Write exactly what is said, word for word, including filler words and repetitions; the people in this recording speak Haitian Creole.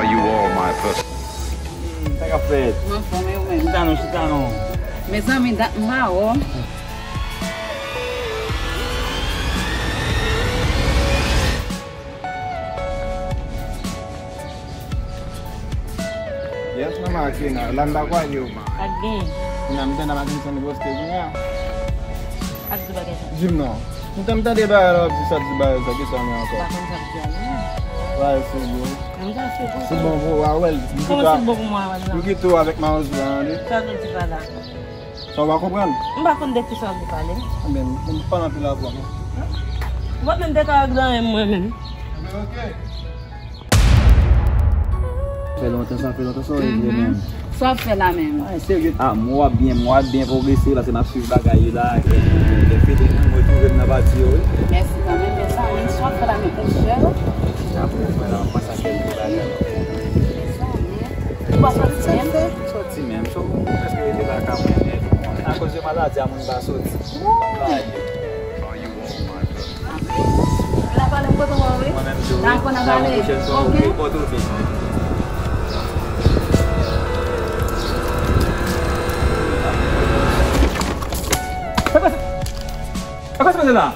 You are my person. Sa k ap fèt? M anfòm, e ou menm? Chita non, chita non. Mezanmi, dat m pa wè w. Yes, manman, ak Kena. La m pa kwè yo. Pa t gen. Kounya m tande maten sa nou poste kounya. Pa t di bagay sa. Di m non. M t-, m tande bagay la w ap di sa, di bagay sa, ki sa men ankò? M pa konn sa m di a non. Bagay serye. M ta fè pou Se bon pou ou a wè l. M kite w avèk mawozo a, tande. Sa w di pa la. Sa w pa konprann? M pa konn de ki sa w ap pale. Anben, m pa nan pil avwa non. Ou pa menm te ka regle anyen mwen menm. Anben, oke. Fè lontan, sa fè lontan, sa w regle menm? Sa w ap fè la menm? Ay, serye. Ah, mwen w ap byen, mwen w ap byen pwogrese, paske m ap swiv bagay yo la, gen, gen fete moun, mwen twouve m nan pati yo, wi. Mèsi kanmenm, mèsi a mwen, sa w ap fè la menm, ou sèl? Apre, mwen la, mwen pase ak kèk bagay. Mèsi a mwen. Ou pa sòti menm? Sòti menm, so, mwen prèske rete lakay mwen, men, akoz de maladi a, moun pa sòti. Wi. N a pale m kote w wi. Mwen menm tou, wi. Dakò, n a pale. Pwochèn fwa, oke, oke, oke. Sa k pase? Sa k pase la?